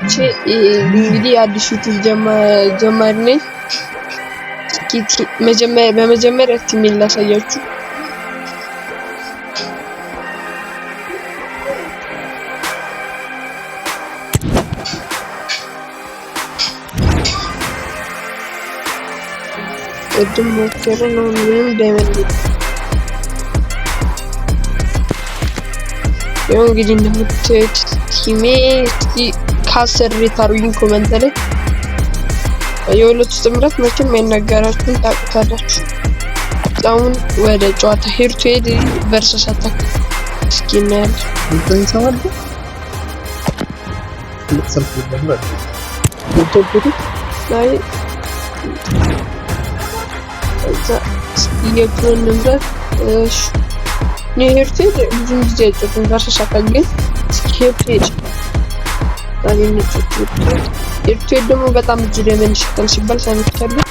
ቤተሰቦቼ እንግዲህ አዲስ ዩቲዩብ ጀማሪ ነኝ። በመጀመሪያ team ኤን ላሳያችሁ። ቅድም ሞከርን፣ አሁን ምንም diamond ይኸው እንግዲህ እንደምታዩት team ኤ። እስኪ ከ10 rate አድርጉኝ comment ላይ። የሁለቱ ጥምረት መቼም አይነገራችሁም፣ ታውቁታላችሁ። አሁን ወደ ጨዋታ head to head versus attack እስኪ እናያለን። ላይ እዛ የቱን እንምረጥ? እሺ እኔ head to head ብዙም ጊዜ አይጫወትም። Versus attack ግን እስኪ head to head ዛሬ እንጫወት። Head to head ደግሞ በጣም ብዙ diamond ይሰጣል ሲባል ሰምቻለሁ።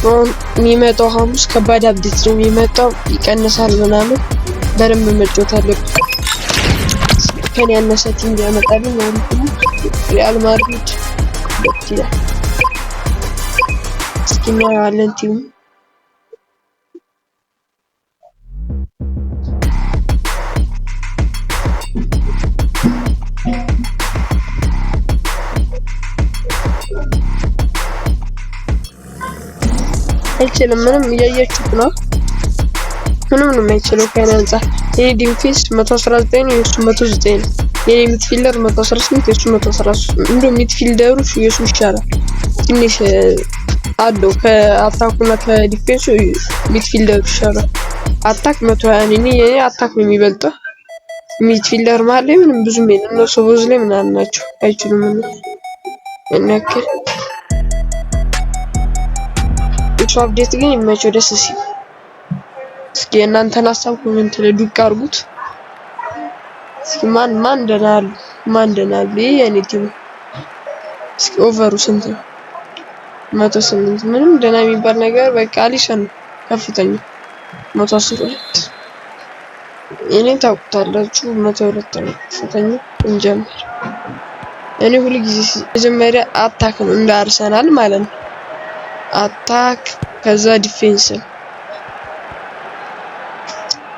አሁን የሚመጣው ሐሙስ ከባድ update ነው የሚመጣው፣ ይቀንሳል ምናምን፣ በደንብ መጫወት አለብን። ከኔ ያነሰ team ቢያመጣልኝ አሪፍ ነው። ሪያል ማድሪድ ደስ ይላል። እስኪ እናየዋለን team ኡ። አይችልም። ምንም እያያችሁት ነው። ምንም ነው የማይችለው ከኔ አንጻር። የኔ defense 119 የሱ 109 ነው። የኔ midfielder 118 የሱ 113። እንደው midfielder ኡ የሱ ይሻላል ትንሽ አለው ከአታኩና ከዲፌንሱ ሚድፊልደሩ ይሻላል። Attack 120 እኔ የኔ attack ነው የሚበልጠው። Midfielder መሀል ላይ ምንም ብዙም የለም። እነሱ ቦዝ ላይ ምናምን ናቸው አይችሉም። ያን ያክል የሱ update ግን ይመቸው ደስ ሲል። እስኪ የእናንተን ሀሳብ comment ላይ ዱቅ አድርጉት። እስኪ ማን ማን ደህና አሉ? ማን ደህና አሉ? ይሄ የኔ team። እስኪ over ኡ ስንት ነው? 108። ምንም ደህና የሚባል ነገር በቃ አሊሰን ነው ከፍተኛ 112። እኔ ታውቁታላችሁ 102 ነው ከፍተኛ። እንጀምር። እኔ ሁሉ ጊዜ መጀመሪያ attack ነው እንደ አርሰናል ማለት ነው። Attack ከዛ defense ነው።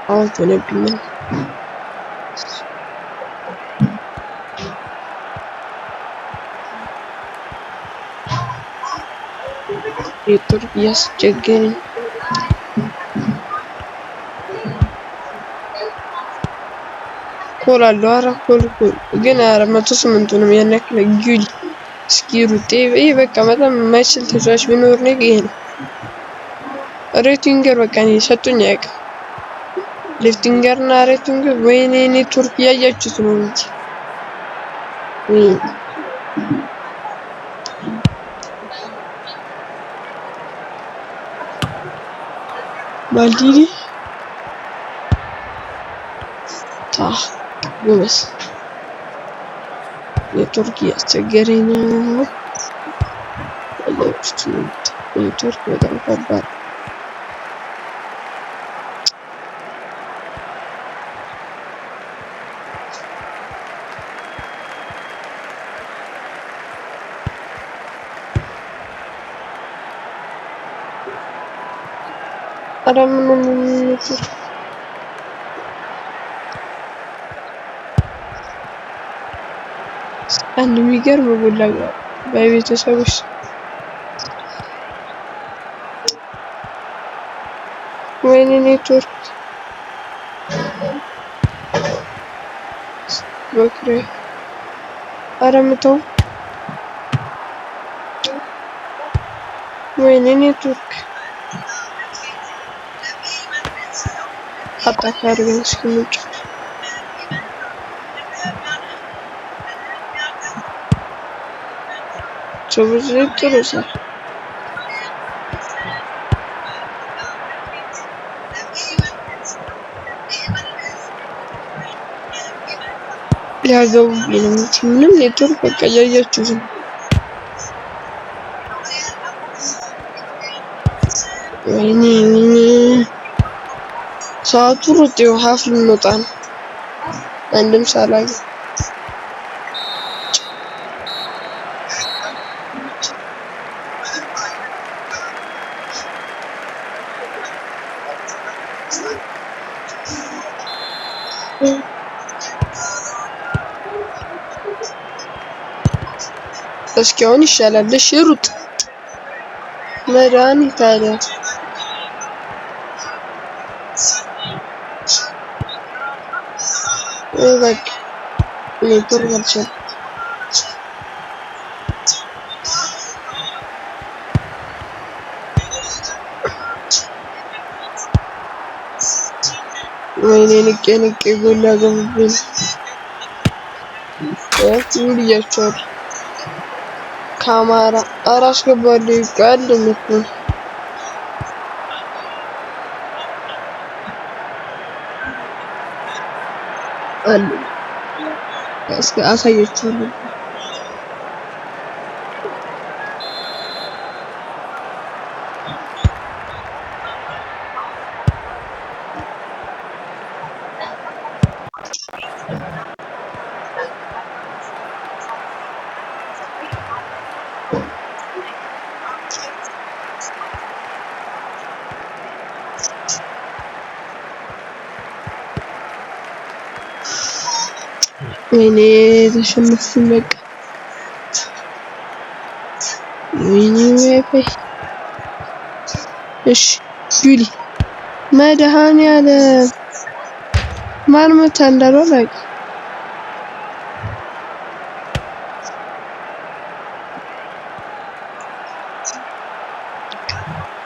Out ሆነብኝ። ኔትወርክ እያስቸገረኝ። ኮል አለው። ኧረ ኮል ኮል ግን ኧረ 108ቱንም ያን ያክል ጉድ። እስኪ ሩጤ ይሄ በቃ በጣም የማይችል ተጫዋች ቢኖር ነው ይሄ ነው። Right winger በቃ እኔ ሰጡኝ አያውቅም። Left winger እና right winger። ወይኔ ኔትወርክ እያያችሁት ነው እንጂ ወይኔ ማልዲኒ ታ ጎበዝ። ኔትወርክ እያስቸገረኝ ነው። ያያችሁት ነው። ኔትወርክ በጣም ከባድ። ኧረ ምን ሆኖ ነው ኔትወርክ? አንድ የሚገርም ጎል በቤተሰቦች። ወይኔ ኔትወርክ በክሬ። ኧረ ምተው። ወይኔ ኔትወርክ። Attack አድርገን እስኪ እንጫወት። ሰዎች ጥሩ ሰው ሊያገቡብኝ ነው። ምንም ኔትወርክ በቃ እያያችሁት ነው። ወይኔ ወይኔ ሰዓቱ ሩጥ ይኸው half ልንወጣ ነው። አንድም ሳላገኝ እስኪ አሁን ይሻላል። እሺ ሩጥ መድኃኒት አለ። በቃ ኔትወርክ አልቻለም። ወይኔ ንቄ ንቄ ጎል ሊያገቡብኝ ነው። ብያቸዋለሁ። ካማራ ኧረ አስገባለሁ። ይቃል እኮ አለ እስኪ አሳያችኋለሁ። ወይኔ ተሸነፍኩኝ። በቃ ወይኔ ዋይፋይ። እሺ ጁሊ መድኃኒዓለም ማን መታ እንዳለው አላውቅም።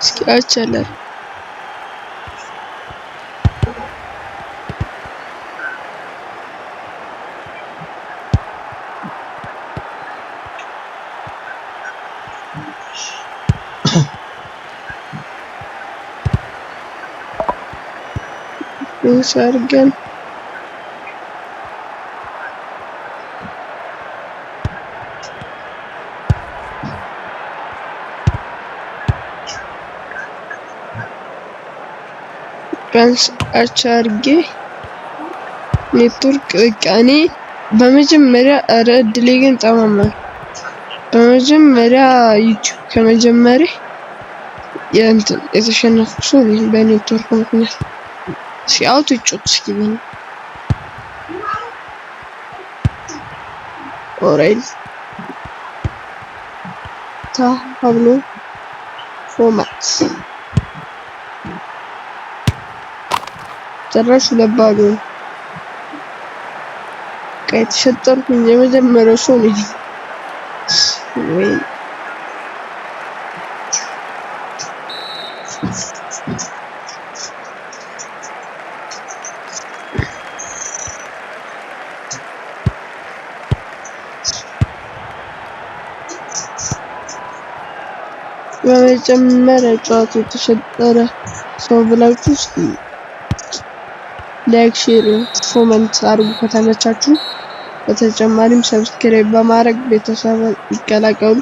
እስኪ አቻላል አድርገን ቢያንስ አቻ አድርጌ ኔትወርክ በቃ እኔ በመጀመሪያ ኧረ እድሌ ግን ጠማማ ነው። በመጀመሪያ ዩቲዩብ ከመጀመሪያ የእንትን የተሸነፍኩ ሰው ነኝ በኔትወርክ ምክንያት። እስኪ አውቶ ይጮት እስኪ በል ኦራይል ታ ፓብሎ ፎማት ጭራሽ ሁለት ባዶ ነው። በቃ የተሸጠርኩኝ የመጀመሪያው ሰው ነኝ። ወይ በመጀመሪያ ጨዋታ የተሸጠረ ሰው ብላችሁ እስኪ like፣ share፣ comment አድርጉ ከተመቻችሁ። በተጨማሪም subscribe በማድረግ ቤተሰብ ይቀላቀሉ።